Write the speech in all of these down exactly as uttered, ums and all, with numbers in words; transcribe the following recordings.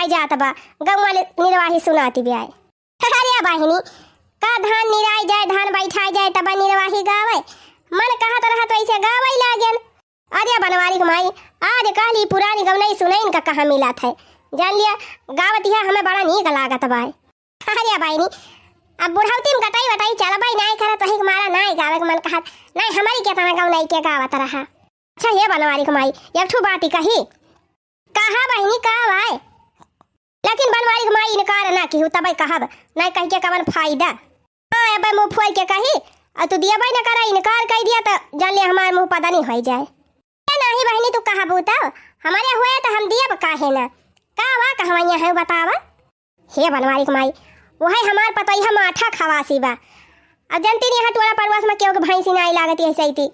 जात बा, गौवा वाले निरवाही सुनाती बे आए। अरे बहिनी, का धान निराई जाए, धान बैठाई जाए, तब निरवाही गावे। मन कहत रहत वैसे गावे लागेन। अरे बनवारी के माई, आज काल ई पुरानी गवनई सुनइन का कहाँ मिलत है। जान लिया, गावत यह हमें बड़ा नीक लागत बा। अरे बहिनी, अब बुढ़ौती में कटाई वटाई चलबई नाई करत, वही के मारा नाई गावे के मन कहत। नाई हमारी केतना गवनई के गावत रहा। अच्छा हे बनवारी के माई, एक ठो बात ही कही। कहा बहिनी, का बाय? लेकिन बनवारी के माई इनकार ना किहू, तबे कहब, नाई कहि के कवन फायदा। हाँ, अबे मुँह फोर के कही, अउ तू दियबे न करा, इनकार कइ दिया त जान ले हमार मुँह पदनी होइ जाए। ए नाही बहिनी, तू कहबू तब, हमरे होए त हम दियब काहे ना? का बा कहवैया है बतावा? हे बनवारी के माई, वही हमार पतोहिया माठा खवासी बा। अब जनती नहीं, यहाँ टोला पड़वास में केहू के भैंसी नाई लागत ऐसे ही थी,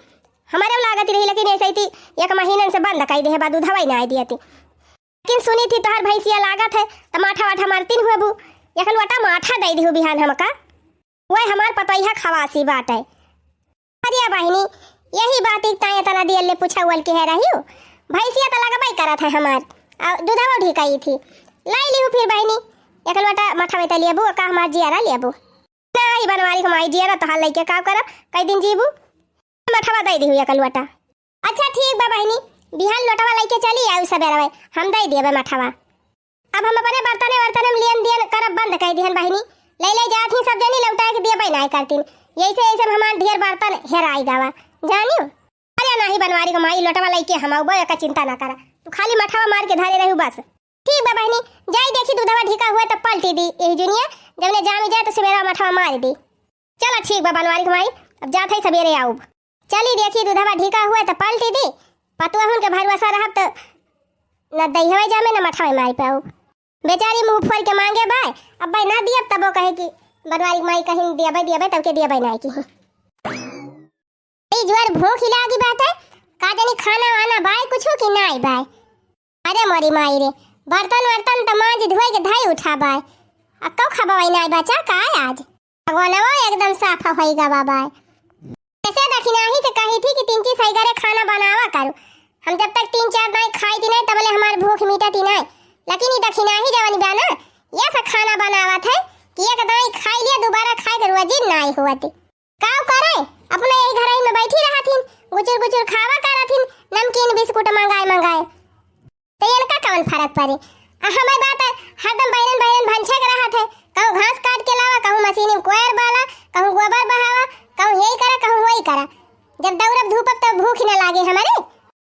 हमारे लागत रही, लेकिन ऐसे ही थी, एक महीनन से बंद कइ देहे बा, दूधवा ही नाई दियती। लेकिन सुनी थी तोहर भैंसिया लागत है, त माठा वाठा मारतीन हुए बू, एक लोटा माठा दइ दिहू बिहान हमका। वह हमार पतोहिया खवासी बाटे। अरे बहिनी, यही बात एक ताई इतना दियल ले पूछा उल के है रही हो। भैंसिया त लगबई करत है हमार, अउ दूधवा ढिकाई थी। लाई लिहू फिर बहिनी, एक लोटा माठा में त लेबू, का हमार जियारा लेबू? नाही बनवारी के माई, जियारा तोहार लइके का करब, कई दिन जीबू? मठवा दइ दिहू एक लोटा। अच्छा ठीक बा बहिनी, बिहान लोटवा लइके चली आऊ सबेरवे, हम दइ देबे मठवा। अब हम अपने बर्तने वर्तन में लेन देन करब बंद कइ दिहन बहिनी, ले ले जात ही सब जनी लौटाए के देबे नाई करतीन, यैसे ऐसे में हमार ढेर बर्तन हेराई गवा, जानियो। अरे नाही बनवारी के माई, लोटवा लइके हम आऊ बा, एका चिंता ना करा, तू खाली मठवा मार के धरे रहू बस। ठीक बा बहिनी, जाई देखी दूधवा ढीका हुए त पलटी दी यही जुनिया, जब ने जामी जाए त सबेरा मठवा मार दी। चला ठीक बा बनवारी के माई, अब जात है सबेरे आउब। चली देखी दूधवा ढीका हुए त पलटी दी, पतुआ हुन के भरोसा रहब त न दहिया जामे न मठवा मार पाऊ। बेचारी मुँह फोर के मांगे बाय, अब भाई ना दियब तबो कहे कि बनवारी के माई कहीं दियबे दियबे तब के दियबे नाई की। ई जुआर भूख ही लागी बाटे, का जानी खाना वाना बाय कुछ कि नाई बाय। अरे मोरी माई रे, बर्तन वर्तन त मांज धोए के धाई उठा बाय। आ कौ खबवाई नाई बचा का आज? भगवानवा एकदम साफ होई गवा बाय। ऐसे दखिनाही से कही थी कि तिनची सही करे खाना बनावा करू। हम जब तक तीन चार दाई खाई थी नाई, तबले हमार भूख मिटा थी नाई। लेकिन ई दखिनाही जवन बा ना, ये से खाना बनावत है कि एक दाई खाई लिया, दोबारा खाए के रोजी नाई हुआ थी। काव करे, अपने यही घरही में बैठी रहत हिन, गुचुर गुचुर खावा करत हिन, नमकीन बिस्कुट मंगाए मंगाए। तो इनका कवन फरक पड़े? आ हमार बात है, हरदम बैरन बैरन भंछे के रहत है, कहूँ घास काट के लावा, कहूँ मशीनी में कोयर बाला, कहूँ गोबर बहावा, कहूँ यही करा, कहूँ वही करा। जब दौड़ब धूपब तब भूख ही ना लागे हमारे।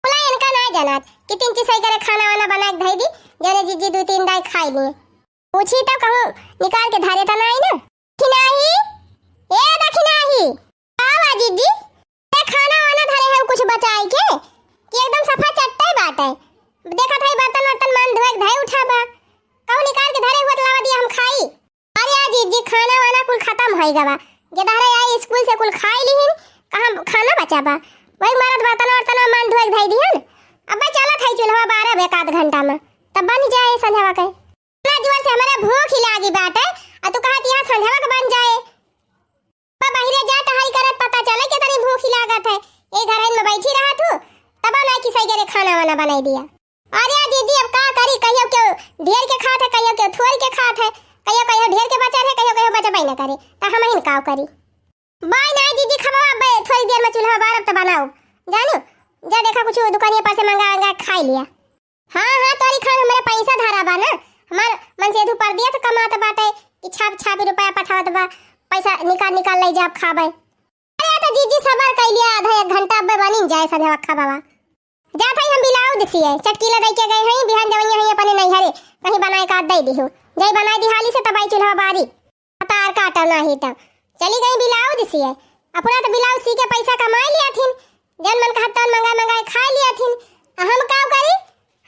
बोला इनका ना जनात कि तिनची सही करे खाना वाना बना के धई दी, जने जिज्जी दू तीन दाई खाई लिए। पूछी तो कहूँ निकाल के धरे तो नाई ना। दखिनाही, ए दखिनाही, का बा जिज्जी? ए खाना वाना धरे है कुछ बचाए के कि एकदम सफा चट्टे बाटे। देखत है बर्तन वर्तन मान धोए के धरे उठा बा। कहूँ निकाल के धरे हुआ त लावा दिया हम खाई। अरे आ जिज्जी खाना वाना कुल खतम होई गवा। गेदहरा आई स्कूल से कुल खाई लिहिन, कहाँ खाना बचा बा? वही मरद बर्तन वर्तन मान धोए के धई दिहन। अब चलत है चूल्हा बारह एक आध घंटा में, तब बन जाए संझवा के। इतना जोर से हमारे भूख ही लागी बाटे, आ तू कहत यहाँ संझवा के बन जाए। बा बहिरे जा टहल करत पता चले के तनी भूख ही लागत है। ए घरन में बैठी रहत हूँ, तब ना कि सही करे खाना वाना बनाई दिया। अरे जिज्जी अब का करी, कहियो केहू ढेर के खात है, कहियो केहू थोर के खात है, कहियो कहियो ढेर के बचत है, कहियो कहियो बचबे न करे, त हम ही का करी। बाय ना जिज्जी, खबा अब थोड़ी देर में चूल्हा बारब त बनाओ। जानू, जा देखा कुछ दुकानिया पर से मंगा मंगा खाई लिया। हाँ, हाँ, तोरी खान हमरे पैसा धरा बा ना, हमार मनसेधु परदेस कमात बाटे कि छाप छाप रुपया पठावत बा, पैसा निकाल निकाल ले जाब खाबे। अरे तो जीजी सबर कइ लिया, आधा एक घंटा अब्बे बनिन जाए संझवा खाबा। जात हई हम ब्लाउज सिए, चटकीला दइ के गए हई, बिहान जवनिया हई अपने नैहरे, कहीं बनाए का दइ दिहू, जाई बनाए दिहाली से तब आई चूल्हा बारी। तार काटा नाही तब चली गई ब्लाउज सिए। अपना तो ब्लाउज सी के पैसा कमाए लिया थिन, जन मन कहत तन मंगाए मंगाए खाए लिया थिन। आ हम का करी,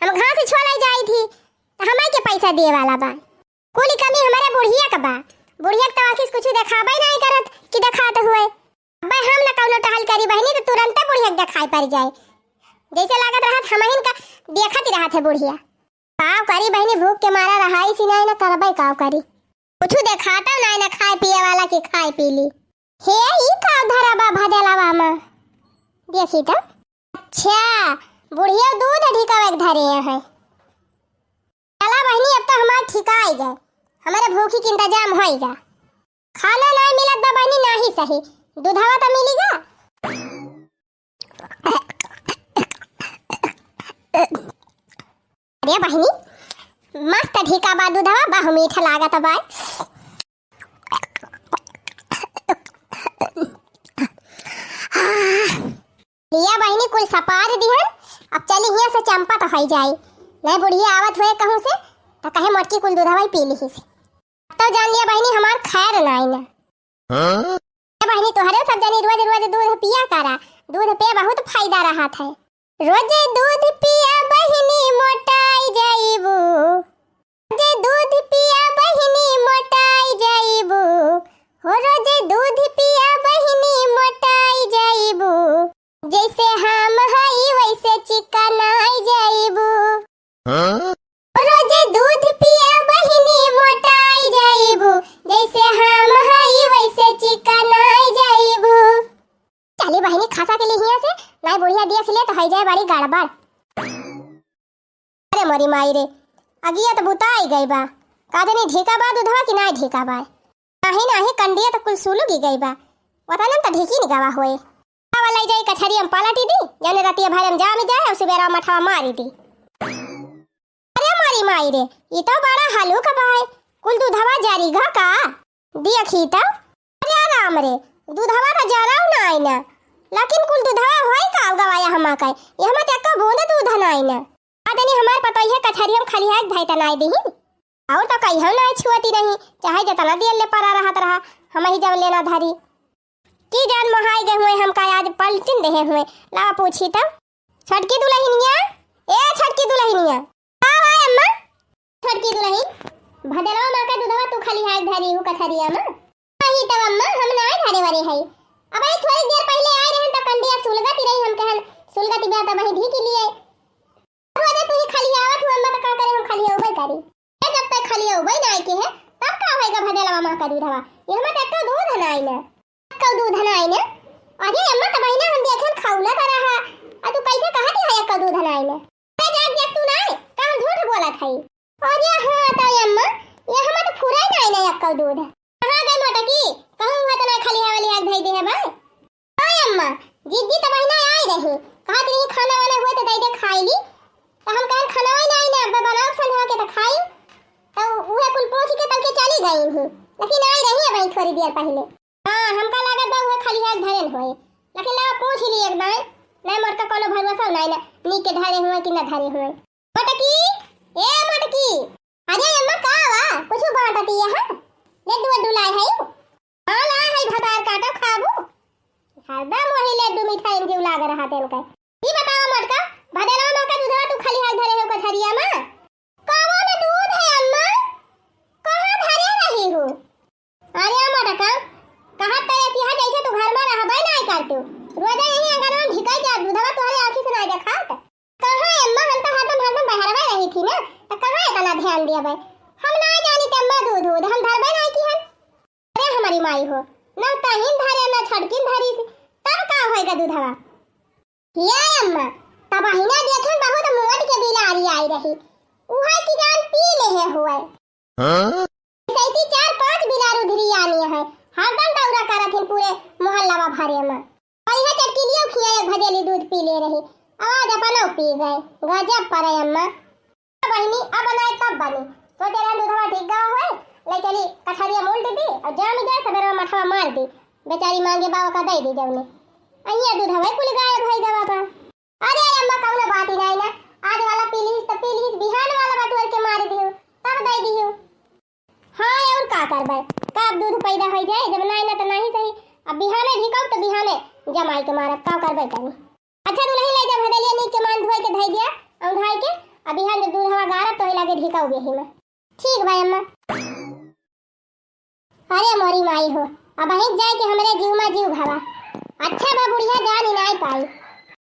हम घास छोड़े जाई थी, तो हमें के पैसा दिए वाला बा? कुल कमी हमारे बुढ़िया का बा। बुढ़िया के तो आँखी से कुछ देखाबे नहीं करत कि देखात हुए। अबे हम न कौनो टहल करी बहिनी, तो तुरंते बुढ़िया के देखाई पड़ जाए। जैसे लागत रहत हमहिन का देखत ही रहत है बुढ़िया। काव करी बहिनी, भूख के मारा रहाई सी नहीं ना करबे, काव करी। कुछ देखाता ना, ना खाए पिए वाला के खाए पी ली। हे, ई का धरा बा भदेलावा में? देखी तो। अच्छा, बुढ़िया दूध ढिकावे के धरे है। चला बहिनी, अब तो हमार ठिकाई गए, हमारे भूखी के इंतजाम होई गा। खाना नाहीं मिलत बा बहिनी, नाहीं सही, दूधवा तो मिली गा। अरे बहिनी, मस्त ढीका बा दूधवा, बहु मीठ लागत बा। लिया बहिनी, कुल सपार दिहन, अब चली हियां से चंपा तो होई जाई। नहीं बुढ़िया आवत हुए कहूं से, तो कहे मोटकी कुल दूधवा ही पी लिहिस। अब तो जान लिया बहिनी, हमार खैर नाई ना। हाँ? ए बहिनी, तोहरे सब जनी रोज रोज दूध पिया करा, दूध पे बहुत फायदा रहत है। रोज दूध पिया बहिनी मोटाई जाइबू, रोज दूध पिया बहिनी मोटाई जाइबू, हो रोज दूध पिया बहिनी मोटाई जाइबू, जैसे हम हई वैसे चिकनाई जाइबू। हाँ? रोज दूध पिया बहिनी मोटाई जाइबू, जैसे हम हई वैसे चिकनाई जाइबू। चली बहिनी, खसा के लिए हियां से, नाहीं बुढ़िया देख ले तो होई जाए बड़ी गड़बड़। अरे मोरी माई रे, अगिया तो बुताई गई बा। का जानी ढीका बा दूधवा कि नाहीं ढीका बा। नाहीं, नाहीं, कंडिया तो कुल सुलुगी गई बा। वतनन तो ढीकी नहीं गवा होए। अब लई जाई कछरिया में पलटी दी, जौने रतिया भरे में जाम जाए और सुबेरा मठवा मारी दी। अरे मोरी माई रे, ई तो बड़ा हलुक बा है, कुल दूधवा जरी गा का? देखी तो। अरे राम रे, दूधवा तो जराऊ नाई ना, लेकिन कुल दूधवा होई का गवाया हमा का? ये हमा ते एको बूंद दूध नाई ना। आ दनी हमार पतोहिया कछरिया में खलिहा के धई त नाई दिहिन। और तो कहियो नाई छुअती रही, चाहे जतना दियल ले परा रहत रहा, हम ही जब लेना धरी। की जान मोहाई गए हुए, हमका आज पलटिन देहे हुए। लावा पूछी तब। छोटकी दुलहिनिया, ए छोटकी दुलहिनिया। का बा अम्मा? छोटकी दुलहिन, भदेलवा माँ का दूधवा तू खलिहा के धरी हू कछरिया में। नहीं तब अम्मा, हम नाई धरे वरे हई। अब आई थोड़ी देर पहिले आए रहन त कंडिया सुलगती रही, हम कहन सुलगती बा त वही ढीकी लिए। अब अगर तू ही खलियावत हू अम्मा त का करे, हम खलियौबे करी। ए, जब तक खलियौबे नाई के है, तब का होएगा भदेलवा माँ का दूधवा? ये हमें त एको दूध नाई ना। एको दूध नाई ना? अरे अम्मा, त बहिना हम देखेन खौला त रहा। आ तू कैसे कहती है एको दूध नाई ना? अरे जाग जाग तू नाई, का हम झूठ बोलत हई? अरे हाँ त अम्मा, ये हमें त फुराई नाई ना एको दूध। कहाँ गई मोटकी? कहूँ हुआ त ना खलिहा वलिहा के धई दे है भाई। ओए अम्मा, जिज्जी त बहिना आई रही, कहत रही खाना वाना हुए त दे दे खाई ली, त हम कहन खाना वाना आई ना, अब बनाओ संझवा के त खाई, त उहे कुल पूछ के तब के चली गई ही, लेकिन आई रही अबहीं थोड़ी देर पहिले। हाँ, हमका लागत बा उहे खलिहा के धरेन होए, लेकिन ला पूछ ली एक दाई, ना मोटका कोनो भरोसा नाई ना, नीक के धरे हुए कि ना धरे हुए। मोटकी, ए मोटकी। अरे अम्मा, का बा? कुछ बांटती है? लड्डू वड्डू लाए है? हाँ, लाए है, भतार काटो खाबू। हरदम वही लड्डू मिठाई में जीव लाग रहा तेल का। ई बताओ मोटका, भदेलवा माँ का दूधवा तू खलिहा के धरे हो कछरिया में? कवन दूध है अम्मा? कहाँ धरे रही हो? अरे मोटका, कहत तो ऐसी है जैसे तू घर में रहबे नाई करतू। रोजा यही आंगन में ढिकाई के दूधवा तोहरे आँखी से नाई देखात। कहाँ अम्मा, हम तो हरदम, हरदम बहरवा रही थी ना, तो कहाँ इतना ध्यान दिया भाई? हम नाई जानी कि अम्मा दूध, दूध हम धरबे नाई की हम। अरे हमारी माई हो, ना तहिन धरे, ना छड़किन धरी, तब का होएगा दूधवा? ये अम्मा, तब अहिना देखे बहुत मोट के बिलारी आई रही, उहे की जान पी लेहे हुए। हाँ? सैती चार पांच बिलारू धिरियानी है, हरदम दौरा करत हिन पूरे मोहल्ला भरे में। और यह चटकीलियो खिया एक भदेली दूध पी ले रही, आवाज अपनो पी गए। गजब परे अम्मा। बहिनी, अब बनाए तब बनी। सोचे रहे दूधवा ठीक गवा होए, ले चली कछरिया मूल दे दी और जाम जाए सबेरे मठवा मार दी। बेचारी मांगे बाबा का दे दी जवने। अइया दूधवा कुल गायब है गवा बा। अरे अम्मा, कौनो बात ही नहीं ना, आज वाला पी लीस तो पी लीस, बिहान वाला बटोर के मार दियो, तब दे दियो। हाँ, और का करबे, कब दूध पैदा हो जाए, जब नाई ना तो नहीं सही। अब बिहाने ढिकाऊ तो बिहाने जमाई के मारब, का करबे तनी। अच्छा दुलही, ले जा भदेलिया नीक के मान धोए के धई दिया, औंधाई के, अब बिहान जब दूध हवा गारब तो लागे ढिकाऊ बेही में। ठीक बा अम्मा। अरे मोरी माई हो, अब अहिक जाए के हमरे जीव मा जीव घावा। अच्छा बा बुढ़िया जान ही नाई पाई।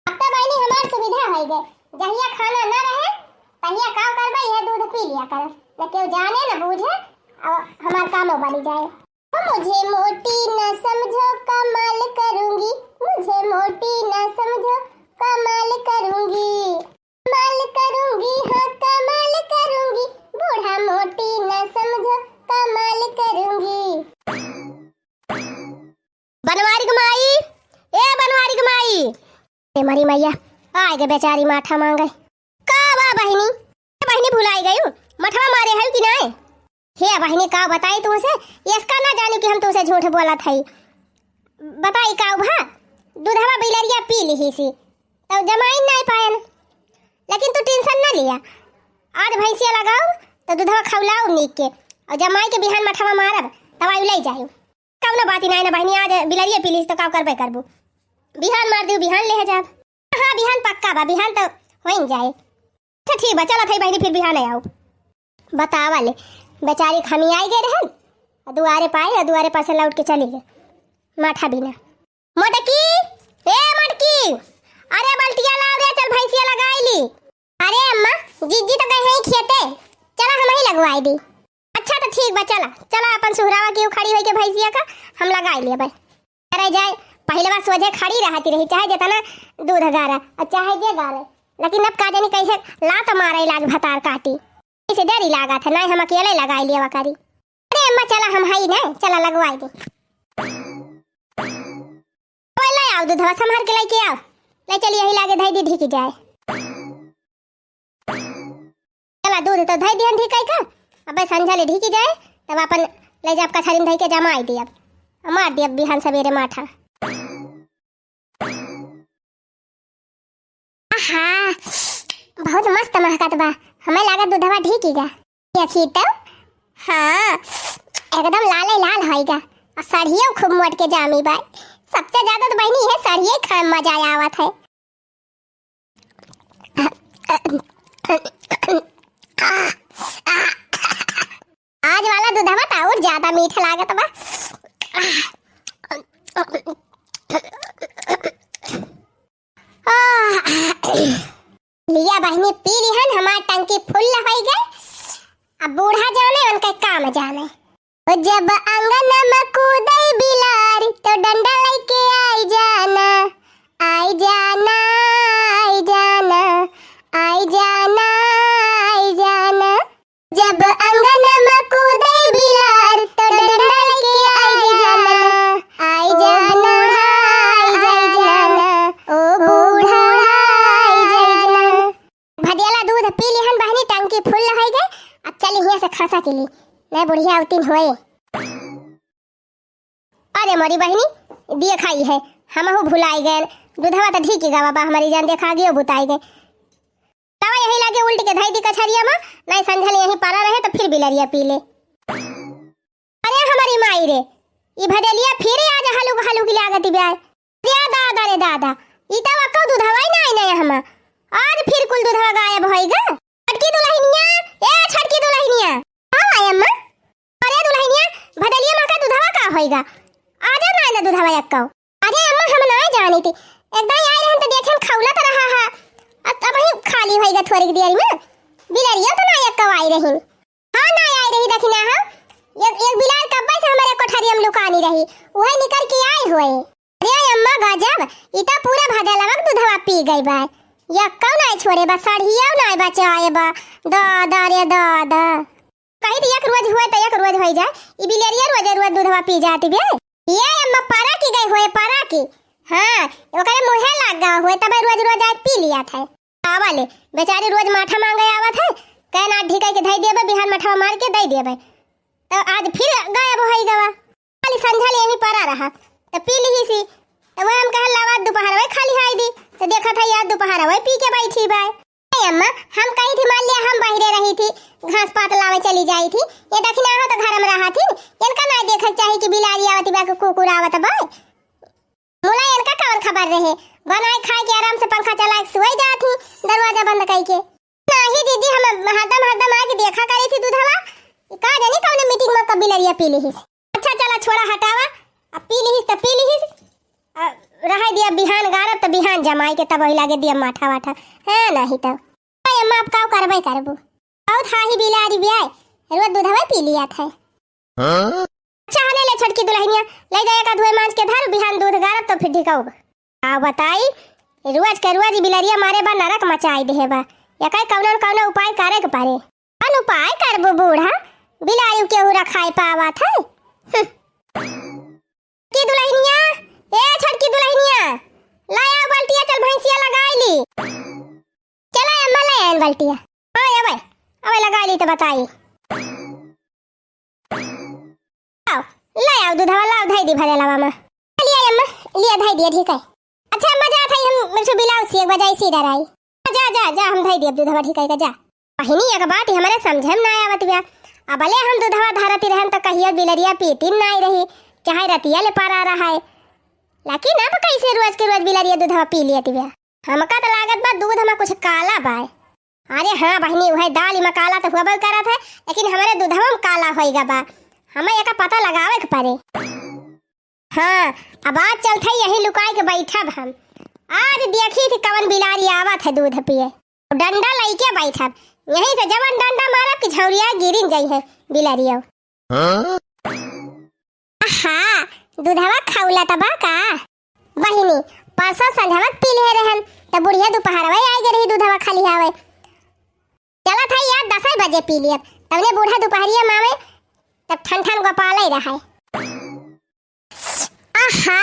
अब तो बहिनी हमार सुविधा होई गए, जहिया खाना ना रहे, तहिया का करबे, यह दूध पी लिया कर, न केहू जाने न बूझे, और हमार कामो बनी जाए। मुझे मोटी न समझो, कमाल करूंगी, मुझे मोटी न समझो, कमाल करूंगी, कमाल करूंगी, हाँ कमाल करूंगी। ए मरी मैया, आइ गै बेचारी माठा माँगै। का बा बहिनी? बहिनी भुलाइ गयू, मठवा मारे हयू कि नाहीं? हे बहिनी का बताई तुमसे, इसका ना जानी कि हम तुमसे झूठ बोलत हई। बताई का भा, दूधवा बिलरिया पी लिहिसि, तब जमाइन नाहीं पायन। लेकिन तू tension ना लिया, आज भैंसिया लगाउब तब दूधवा खौलाउब नीक के, अउर जमाइ के बिहान मठवा मारब, तब आयु लइ जायु। कउनो बात ही नाहीं ना बहिनी, आज बिलरिया पी लिहिस तब का करबे करबू, बिहान मार दिउ, बिहान लेहे जाब। हाँ, बिहान पक्का बा, बिहान तउ होइन जाए। अच्छा ठीक बा, चलत हई बहिनी, फिर बिहान आउब। बतावा ले, बेचारी खमियाइ गै रहन, अ दुआरे पाए, अ दुआरे पासे लौट के चली गै माठा बिना। मोटकी, ए मोटकी, अरे बल्टिया लाव रे, चल भैंसिया लगाइ ली। अरे अम्मा, जिज्जी तउ गै हैं खेते, चला हमहीं लगवाइ दी। अच्छा तउ ठीक बा, चला, चला अपन सुहरावा किउ खड़ी होइ के भैंसिया का हम लगाइ लेबै। अरे जाए, पहिलवा सोझे खड़ी रहती रही, चाहे जेतना दूध गारा, अउर चाहे जे गारे, लेकिन अब का जानी कइसे लात मारै लाग भतार काटी। इसे डरी लागत है, नाहीं हम अकेले लगाइ लेवा करी। अरे अम्मा चला, हम हई ना, चला लगवाइ दी। ओए, लइ आउ दूधवा, सम्हर के लइके आउ। लइ चली, यही लागे धइ दी, ढिकी जाए। चला, दूध तउ धइ दिहन ढिकाइ का, अबे संझा ले ढिकी जाए, तब अपन लइ जाब कछारी में धइ के जमाइ दियब, अ मार दियब बिहान सबेरे माठा। आहा, बहुत मस्त महकत बा। हमें लागत दूधवा ढीकी गा। देखी तो, हाँ, एकदम लाले लाल होइगा। और सड़ियो खूब मोट के जामी बा। सबसे ज्यादा तो बहिनी है सड़िये खाए में मजा आवत है। आज वाला दूधवा तो और ज्यादा मीठ लागत बा। लिया बहिनी, पी लिहन, हमार टंकी फुल होइ गए। अब बूढ़ा जाने, उनके काम जाने। ओ जब आंगन में कूदे बिलार, तो डंडा लेके आई जाना, आई जाना, आई जाना, आई जाना, आई जाना। जब आंगन में कूदे बिलार, तो डंडा लेके आई जाना, आई जाना, आई जाना, ओ बूढ़ा, आई जाना। भदेला दूध पी लिहन बहिनी, टंकी फुल होइ गए। अब चली हियाँ से खसा के ली, नहीं बुढ़िया उतिन होए। अरे मोरी बहिनी, देखा ई है, हमहू भुलाई गए। दूधवा तो ढीकी गवा बा हमारी जान, देखा आगियो बुताई गए। तवा यही लागे उल्ट के धई दी कछरिया में, नहीं संझल यहीं परा रहे तो फिर बिलरिया पी ले। अरे हमारी माई रे, ई भदेलिया फिर आज हलुक हलुक लागत बा। अरे दादा रे दादा, ई तो अक्को दूधवा ही नहीं नहीं हमा। आज फिर कुल दूधवा गायब होइगा। छोटकी दुलहिनिया, ए छोटकी दुलहिनिया, का है अम्मा? अरे दुलहिनिया, भदेलिया मा का दूधवा का होइगा? आजा ना ना दूधवा अक्को। अरे अम्मा, हम ना जानी थी, एकदम आए रहन तो देखे हम खौलत रहा है। अब, अब ही खाली होइगा थोड़ी देर में। बिलरिया तो ना अक्को आई रही। हाँ, ना आई रही, देखी ना हो। एक, एक बिलार कब्बे से हमारे कोठरिया में लुकानी रही, वही निकल के आई हुए। अरे अम्मा गजब, ई तो पूरा भदेलवा के दूधवा पी गई बा। अक्को ना छोड़े बा, सड़ियो ना बचाए बा। दादा रे दादा। कही तो एक रोज हुए तो एक रोज होइ जाए, ई बिलरिया रोजे रोज दूधवा पी जाती बे। ये अम्मा परा की गई हुए, परा की। हाँ, ओकरे मुँहे लाग गवा हुए, तबे रोज रोज आए पी लिया था। आवा ले, बेचारी रोज माठा माँगे आवत है, कहे ना ढिकाई के धई देबे, बिहान मठवा मार के दई देबे। तो आज फिर गायब होई गवा। खाली संझा ले यहीं परा रहा, तो पी लिहिसी। तो वह हम कहल लावा दोपहर में खाली हाई दी, तो देखत है यार दोपहर में पी के बैठी बाय। ए अम्मा, हम कही थी मान लिया हम बहिरे रही थी, घास पात लावे चली जाई थी, ये देखी ना हो तो घर में रहा थी, इनका ना देखे चाही कि बिलारी आवत बा कि कुकुर आवत बा। मुला इनका कवन खबर रहे, बनाए खाए के आराम से पंखा चलाए के सोई जात ही, दरवाजा बंद कई के। नाही दीदी, हम हरदम, हरदम आके देखा करी थी दूधवा, का जानी कौन मीटिंग में कब बिलरिया पी लिहिस। अच्छा चला छोड़ा हटावा, अब पी लिहिस त पी लिहिस, आ, रहे दिया बिहान गारब त बिहान जमाई के तब वही लागे दिया माठा वाठा, है नहीं तो। अरे अम्मा, अब का करबे करबू, बहुत हाही बिलारी बियाए, रोज दूधवा पी लिया था। हाँ? अच्छा, हने ले छोटकी दुलहिनिया, ले जाए का धोए मांज के धर, बिहान दूध गारब तो फिर ढिकाउब। का बताई, रोज के रोज बिलरिया मारे बा नरक मचाई देहे बा। एकर कौनो न कौनो उपाय करे के परे। कौन उपाय करबो बूढ़ा, बिलारी केहू रखाए पावत है। हम्म। की दुलहिनिया, ए छोटकी दुलहिनिया, ला आओ बाल्टिया, चल भैंसिया बाल्टिया। हाँ, अबे, अबे लगाइ ली त बताई। आओ, ले आओ दूधवा, लाओ, धइ दी भरेलवा में। लिया अम्मा, लिया, धइ दिया, ठीक है। अच्छा अम्मा, जात है हम, मेरे से बिलाउज सी एक बजाई सी डराई। जा, जा, जा, हम धइ दिया दूधवा, ठीक है, जा। बहिनी, एक बात हमरे समझे में ना आवत बिया। अबले हम दूधवा धरत रहन त कहियो बिलरिया पीती नाई रही, चाहे रतिया ले पारा रहा है। लेकिन अब कैसे रोज के रोज बिलरिया दूधवा पी लियत बिया? हमका त लागत बा दूध में कुछ काला बा। अरे हाँ बहिनी, उहे दाल में काला त हुआ करत है, लेकिन हमरे दूधवा में काला होइगा बा। हमें एका पता लगावे के पड़े। हाँ, अब आज चलत है यहीं लुकाई के बैठब हम। आज देखी थी कवन बिलारी आवत है दूध पिए। डंडा लइके बैठब, यहीं से जवन डंडा मारब कि झौरिया गिरिन जाई है बिलरिया। हाँ? आहा, दूधवा खौला त बा का? बहिनी, परसों संझवा पी ले रहन, त बुढ़िया दोपहरवा आई गई रही दूधवा खाली आवे। चलत है यार, दसई बजे पी लियब, तबने बूढ़ा दोपहरिया में आवे, तब ठन ठन गोपाले रहे। आहा।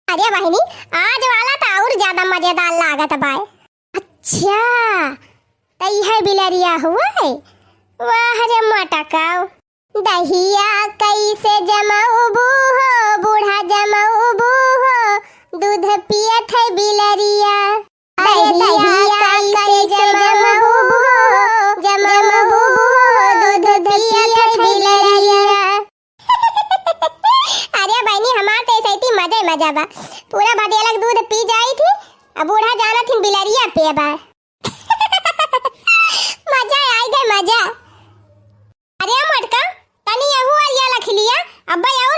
अरे बहिनी, आज वाला त और ज्यादा मजेदार लागत बाय। अच्छा, त इहे बिलरिया हुए? वाह रे मटकाओ। दहिया कैसे जमउबू हो, बूढ़ा जमउबू हो, दूध पियत है बिलरिया। अरे दहिया कैसे जमउबू हो, जमउबू हो, दूध पियत है बिलरिया। अरे बहिनी, हमार त ऐसे ही मजे मजा बा। पूरा भदिया लग दूध पी जाई थी, अब बूढ़ा जाना थी बिलरिया पिए बा। मजा आई गए, मजा। अरे मोटका, तनी यहू अरिया लख लिया, अब्बा यहू